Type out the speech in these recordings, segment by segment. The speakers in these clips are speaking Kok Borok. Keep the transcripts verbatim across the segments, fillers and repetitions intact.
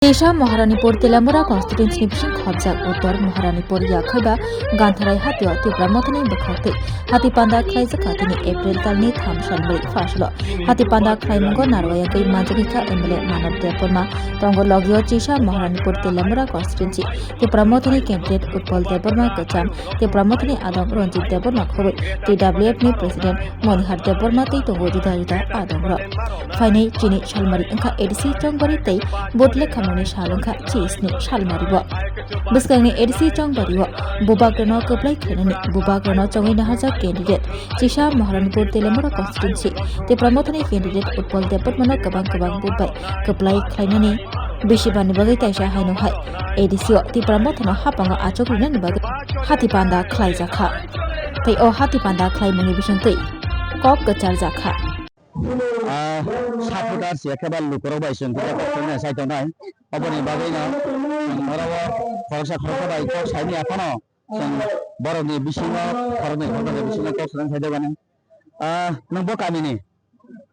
Teisa Maharanipur Telamura constituency ni bising khobjak Uttor Maharanipur yakhaiba Gantharai hatio Tipra Mothani bwkhaktwi hati panda khlaijak kha tini April talni tham salmari pharsalo. Hati panda khlaimungo narwaya kwi manjak kha M L A Manav Debbarma. Tongo logio Teisa Maharanipur Telamura constituency Tipra Mothani candidate Utpal Debbarma kwcham, Tipra Mothani adong Ranjit Debbarma khoroi, T W F ni president Monihar Debbarma tei tongo juda juda adongrok. Phainai chini salmari wngkha A D C Chongbari tei vote lekhamani sal wngkha chisni salmari bo. Bwskangni A D C Chongbari o bubagrano kwplai khlainani bubagrano chongwi naharjak candidate Teisa Maharanipur Telamura constituency Tipra Mothani candidate Utpal Debbarmano kwbang kwbang vote bai kwplai khlainani bisi bani bagwi taisa haino hai A D C o Tipra Mothano hapango achuk rinani bagwi hati panda khlaijakha. Tei o hati panda khlaimungni bisingtwi kok kwcharjakha. Ah, supporters ya khe ba lukurok bai chwng kisa kokthai sai tongnai. Oboni bagwi no chwng oro o khoroksa khoroksa bai kok saini aphano chwng borokni bisingo khoroknwi khoroknwi bisingo kok swrang sai dogo nang. Ah, nwng bo kamini?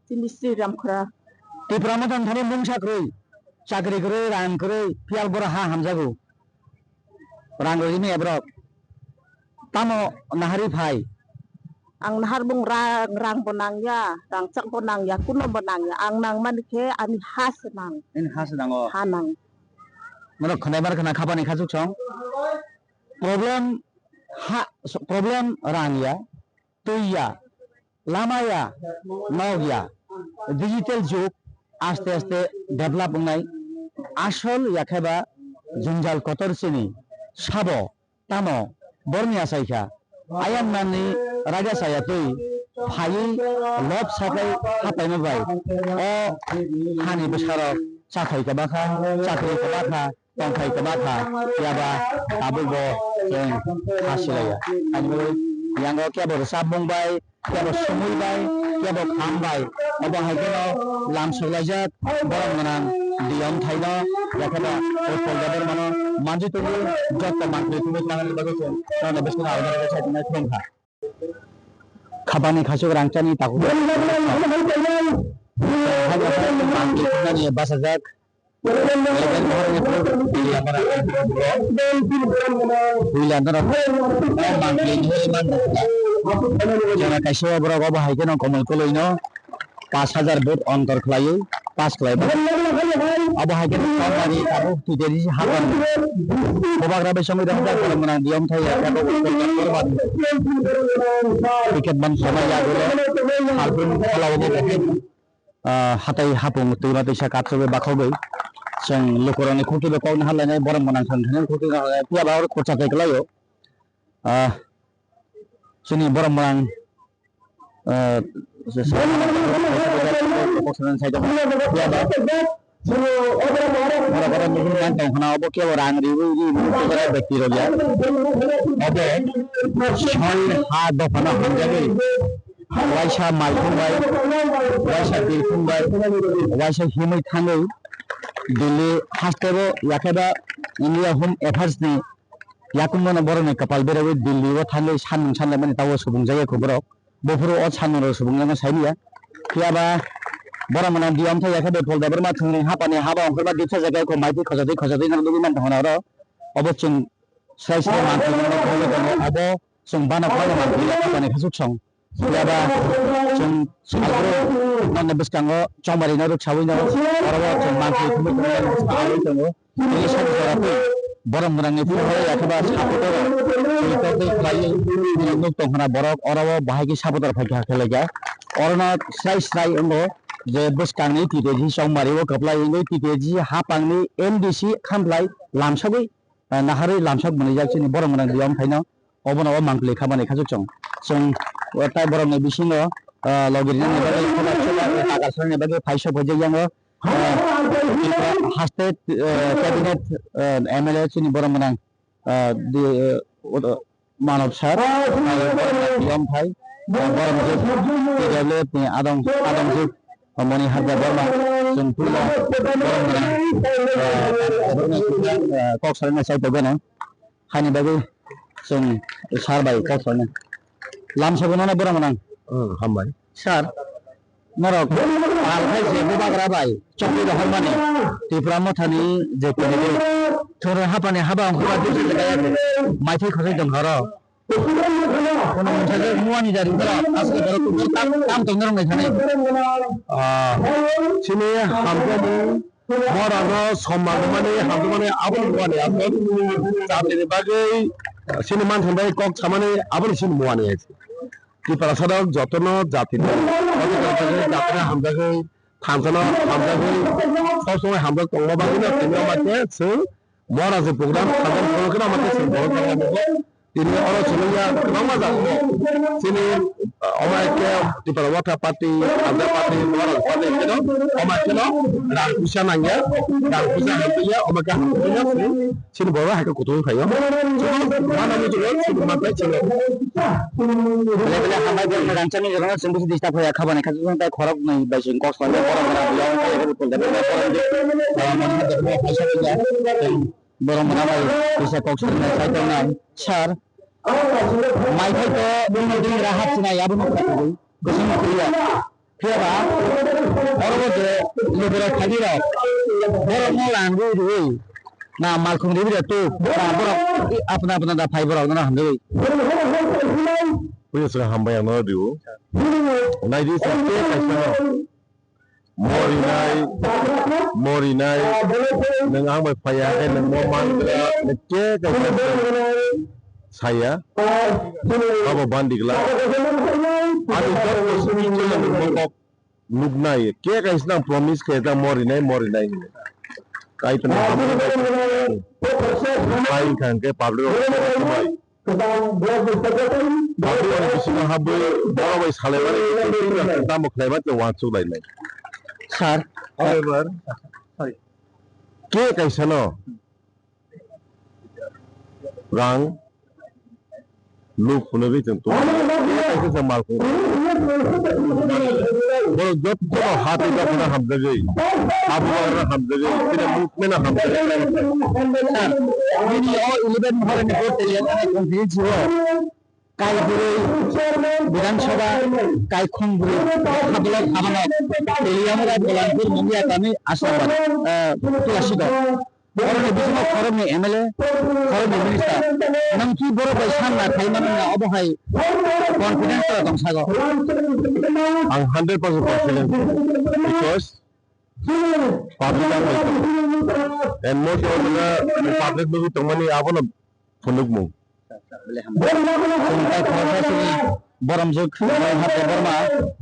Chini Sri Ramkhora. Tipra Mothani thani mungsa kwrwi, chakri kwrwi, rang kwrwi, phiya borok ha hamjago. Rang rwgwini ebrok. Tamo nahari phai? Ang nahar bung rang, rang bo nangya, rangchak bo nangya, kuno bo nangya. Ang nang mani khe ani ha se nang. Nini ha se nango? Ha nang. Norok khwnai mar khna khapani khachuk song. Problem ha, problem rang ya. Twi ya, lama ya, nog ya, digital jug aste aste develop wngnai, asol ya khe ba jwngjal kotor chini sabo tamo borni achai kha. Ayang nani raida chaya twi phaiwi lob sakai hapaima bai o hani bwsarok chathai kwbakha, chakri kwbakha, tongthai kwbakha, phiya ba tabuk bo chwng ha silaiya. Ani bagwi yango kebo rwchapmung bai, kebo sumui bai, kebo kham bai, obo hai kheno lam soklaijak borok gwnang diyom thaino, yakhe ba Utpal Debbarmano manjui tongwi jotto mantri tongwi tangani bagwi chwng norokno bwskango arono bagwi sai tongnai khulumkha. Khapani khachuk rangchani takhuk. Hai khe mantri tongnani bachajak. Jora kaisa borok obo hai kheno Komol Koloino pash hajar vote ontor khlaiwi pass khlai. Obo hai kheno Chongmari tabuk T T D C hapan bubagra bai songwi rok borok gwnang diyom thai ya tabuk ticket ban khama ya gulo salpun khala obo ah, hatai hapung twima twisa katsugwi bakhogwi chwng lukurokni khukti bai kokni halainai borok mwnang thani thani khukti no halai phiya ba oro khorcha tai kwlaio. Ah, chini borok mwnang, ah, se-, se-, phiya ba borok borok nugwi nang tong khna obo kebo rang riwi riwi kwchara bekti rok ya. Obo soi ha dophano hamjagwi waisa malkhung bai, waisa birkhung bai, waisa himwi thangwi Delhi hasteo yakhe ba India Home Affairs ni yakung bono borokni kwpal berwi Delhi o thangwi sanmung sanlaimani tabo subung jaya kho borok. Buphuru o sanmung rok subung jana sainiya. Phiya ba borok mwnang diyom thai yakhe Utpal Debbarma thwngwi hapani haba ongkhorma dipsa jaga kho maitwi khojotwi khojotwi nang nugwi man tongo oro. Obo chwng Sai sai manthai mano khoroknwi tongo, abo chwng bana khoroknwi manthai ya, aboni khasuk song. Phiya ba chwng salbro nokni bwskango chongmari no rwk saui no, oro o chwng manthai khumui tongo, saui tongo. Tini sani jora twi borok mwnangni phunuknai ya khe ba supporter rok twi tok twi khlaiwi nuk tong khna borok oro o bahai khe supporter phai kha khe lai kha. Oro no srai srai wngo je bwskangni T T G chongmari o kwplai wngwi T T G hapangni M D C khamlai lamsogwi eh, naharwi lamsok mwnwijak chini borok mwnang riyom phaino obono o mangpili khamani khasuk chwng. Chwng, eh, tai borokni bisingo, eh, logi rinani bagwi, khoroksa, eh, takar sanani bagwi phaisa phaijak yango, eh, haste, eh, cabinet, eh, M L A chini borok mwnang, eh, di, eh, Manav sir, borok ni P M phai, borok ni T W F ni adong, adong jwk, Moni Harda Borma, chwng puila borok ni, eh, kok salai na chai tongmani, haini bagwi chwng sir bai kok salai na. Lam sabo nono borok mwnang. Hmm, hambai. Sir, norok Pal khai je bubagra bai chongwi rohormani Tipra Mothani je candidate, thoro hapani haba ongkhorma dusri lekha ya khe maithai khosoi tongkha oro. Kono mungsa je muani jari ungkha, aswk borok kubui tam, tam tongna rwngwi thani. Ah, chini hamjakmung, morano somman rwmani, hamjakmani, aboni muani aswk. Jatini bagwi, chini manthani bagwi kok samani, aboni chini muani aswk. Tiprasa rok jotono jatini, jatini hamjagwi, thansano hamjagwi, sob somoi hamjak tongma bagwino tini omo khe chwng Mora je program khajak, khoro kheno amate seng borok rok nukgo. Tini oro chwlwngya kwbangma jaga o. Chini, ah, omo khe Tipra Motha Party, Hamjak Party, Mora Party kheno, omo kheno rang puisa nangya, rang puisa hampiya, omo khe hampiya chini, chini borok hai khe kutung phaio. Chini mana muchungo, chini mapai chini. Bele bele hambai borok rangchakni jorano chwng busi disturb hoya khabani kha chwng tai khorok nai bai chwng kok salai borok rang ya, borok rang ya. Borok mwnamai kisa kok salnai sai tongnai, sir. Maithai to bini bini rahat sinai, abono khatungwi bwswng khriya. Khiyaba oro bo je lukurok phaidi rok, borok no rang rwi rwi na malkhung ribi rok tu na borok apna apna da phai borok no hamjagwi. Puya sira hambai ang no dio. Nai di sa te kaisa no. Morinai, morinai, nwng ang bai phaiya khe nwng mo man khe, nwng khe kaisa saya, abo bandi glak. Ani joto simi chwla nwng mo kok nuknai, khe kaisa nang promise khe ta morinai, morinai hinwi. Kaitor ni hamya bai khe public rok Babu ani bisingo habwi borok bai salaimani tamo khlaiba tei uansuk lainai. Sir. However, sorry. Ke kaisano rang luk phunugwi chwng tongo. Ke kaisa se mal phunugwi. Borok joto hati jotono hamjagwi, abo borokno hamjagwi, tini movement-no hamjagwi. Sir, bini o eleven Maharani vote teliya thani constituency o kai bwrwi Bidhan Sabha, kai khum bwrwi Hablok Hamanok teliya mura Bolanpur Mungia kami Ashabad, eh, Tulashigo. Borokni bisingo khoroknwi M L A, khoroknwi minister. Nwng ki borok bai sanna khai mano na obo hai confidence tora tong sago? Ang hundred percent confident because public ang bai tongo. And most of the public nugwi tongmani abono phunukmung. Chwng tai khoroksa simi boromjwk Debbarma,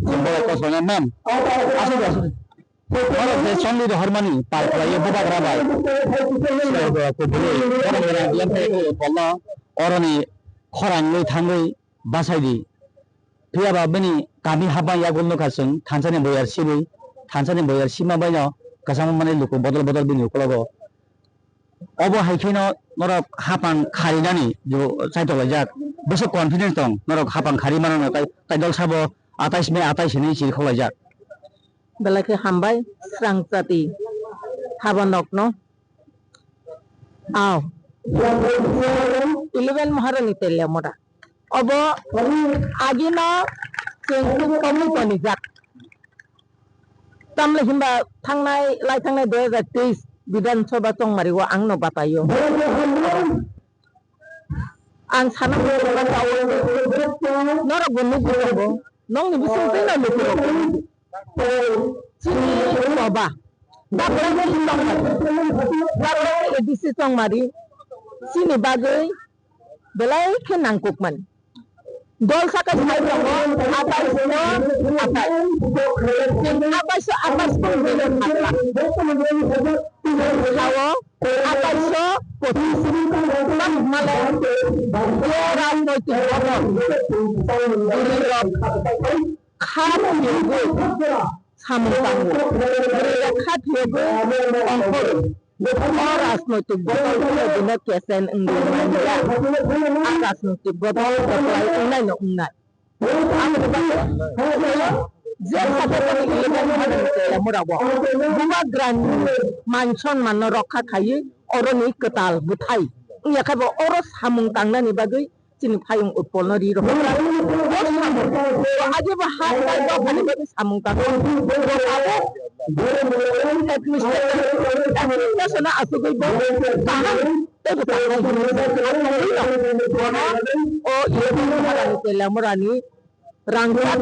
chwng borok kosmai ma'am. Aswk aswk. Borok je chongwi rohormani pal khlaiwi bubagra bai. Borok rang yang polno oroni khorang wngwi thangwi bachai di. Phiya ba bini kami hapang yagulo nukha chwng thansani boyar sibwi, thansani boyar sima baino kwchangma manwi luku bodol bodol bini ukologo. Obo hai kheno norok hapang kharinani jo chaitok laijak. Bwswk confidence tong norok hapang khari mano tai, tai dol sabo atais me atais hinwi chiri khok laijak. Belai khe hambai srang chati haba nokno. Aw. Eleven Maharani teliya mura. Obo agino chwng tubukha mui tonijak. Tamle himba thangnai, lai thangnai dui hajar teis Bidhan Sabha chongmari o ang no bataio. Ang sana norok bo nugwi tongo, nokni bising twi no lukurok. Chini Toba, Dabrani Tongmari, Dabrani A D C Tongmari, chini bagwi belai khe nangkukmani. Dol sakai sai tongo, atais no atais. Atais o atais kung dino thangkha. Sao atais o kothis. Tamo male, yo rajnoitik bodol. Bwrwi rok kha phiyogwi samung tango. Bwrwi rok kha phiyogwi ongkhor. O rajnoitik bodol phiyogwino kesen wngwi manya. A rajnoitik bodol koklai wngnaino wngnai. Ang je sakha tongwi eleven Maharani teliya mura o bubagrani man sonmanno rokha khaiwi oroni kwtal bwthai wngya khe bo oro samung tangnani bagwi chini phayung utpolno ri rw. Ajebo ha bai dophani bagwi samung tangwi abo administration, administration asugwi bo kaham teibo tangnai hinwi se. Bono o Ilamurani Telamurani rangchak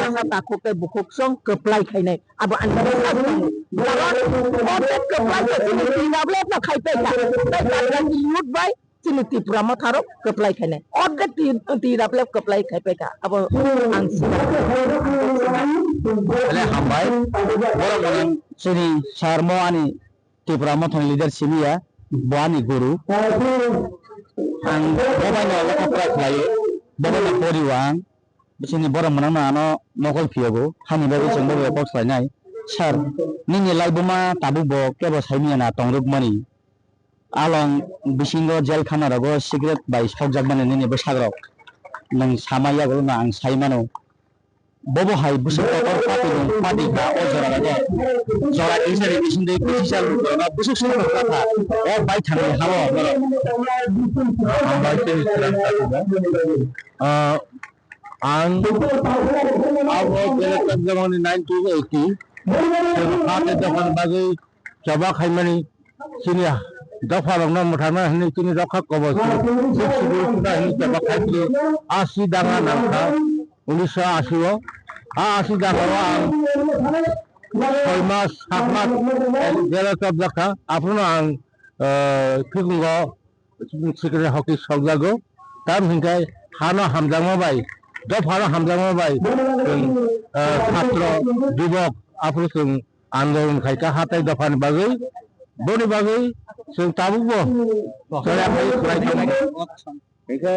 rangchak takhuk tei bukhuk song kwplai khainai. Abo ani bwswk tongo. Karon o tei kwplai khe chini T W F no khai paikha. Tei Karjani youth bai chini Tipra Motha rok kwplai khainai. O tei T-, T W F kwplai khai paikha. Abo ang sina. Bele hambai. Borok chini sarmo ani Tipra Mothani leader simi ya, bo ani guru. Ang bo bai no lekha pora khlai o, bo bai no pori o ang. Bisingni borok mwnang no ano mokol phiyogo, hani bagwi chwng bo bai kok khlai nai. Sir, nini laibuma tabuk bo kebo sai manya na tong rwk mani. Along bisingo jail khana rogo secret bai sokjak mani nini bwsak rok. Nwng sama yagulo no ang sai mano. Bobo hai bwswk kotor pati rok pati kha o jora rok. Jora kisa ni bising twi kisa sal rok no bwswk sal rok kha. O bai thang ni hao borok. Ang bai twi kwrang kha. Ah, ang abo bele tak jamani nineteen eighty. Hate dokan bagwi choba khaimani chini dopha rokno mwthangna hwnwi chini rokha koboi chini suk sugwi hwnwi choba khai chini asi danga nangkha unisho asi o. A asi danga o ang soi mas sat mas jela chobjakha, aphuru ang, eh, khikungo sikre hoki sokjago. Tam hinkai hano hamjakma bai, dophano hamjakma bai, chwng, eh, satro, jubok, aphuru chwng andolon khaikha hatai dophani bagwi, boni bagwi chwng tabukbo chaya khai khwlai thangkha. Hinkhe